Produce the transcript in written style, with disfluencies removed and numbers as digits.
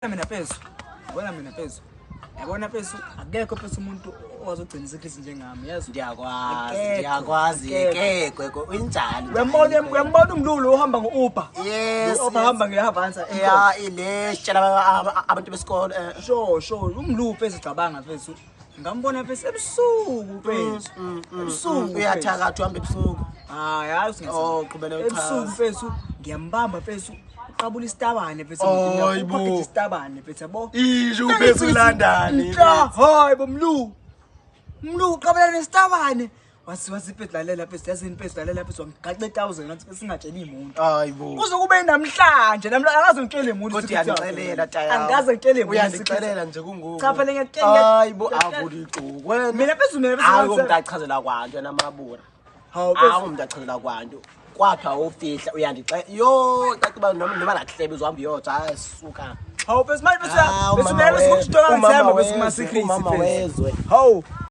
Mina mfethu, yabona mina mfethu, yabona mfethu, akekho mfethu umuntu owazogcina isikhathi njengami, yazi. Ndiyakwazi, Akekho, ndiyakwazi. Akekho. Ke kwekwe unjani? Uyambona, uyambona umlulu ohamba ngo-Uber? Yes. Lo ohamba nge-Avanza. Ya, ile sitshela abantu besikole. Sure, umlulu mfethu, cabanga mfethu. Ngambona mfethu ebusuku mfethu. Ebusuku. Uyathakatha, uhamba ebusuku. Hayi, hayi, usingathi. Oh, qhubela uchaze. Ebusuku mfethu ngiyambamba mfethu. Uqabula isitabane mfethu. Hayi bo. Uphakeje isitabane mfethu, yabo. Isho mfethu ulandani? Nhla, hayi bo mlu. Mlu uqabela nesitabane. Wathi mfethu lalela mfethu, yazini mfethu, lalela mfethu, wangigaxa 1000, ngathi singatsheli umuntu. Hayi bo. Kuze kube namhlanje, namhlanje akaze ngitshele umuntu. Kodwa uyandixelela taya. Angikaze ngitshele umuntu. Uyandixelela nje kungoku. Cha phela ngiyakutshela. Hayi bo, avula ixuku wena. Mina mfethu, mina mfethu. Hayi, umuntu achazela kwantu yena mabura. Hawu Hawu, mfethu. umuntu achazela kwantu. Kwapha awufihla, uyandixela. Yo, caca uba noma nakuhlebe uzohamba uyotha, hayi suka. Hawu mfethu, manje mfethu, Hawu, mfethu mama mina mfethu wezwe. ngikushitoka Umama ngithemba mfethu wezwe, kuma secrets umama mfethu. wezwe. Hawu.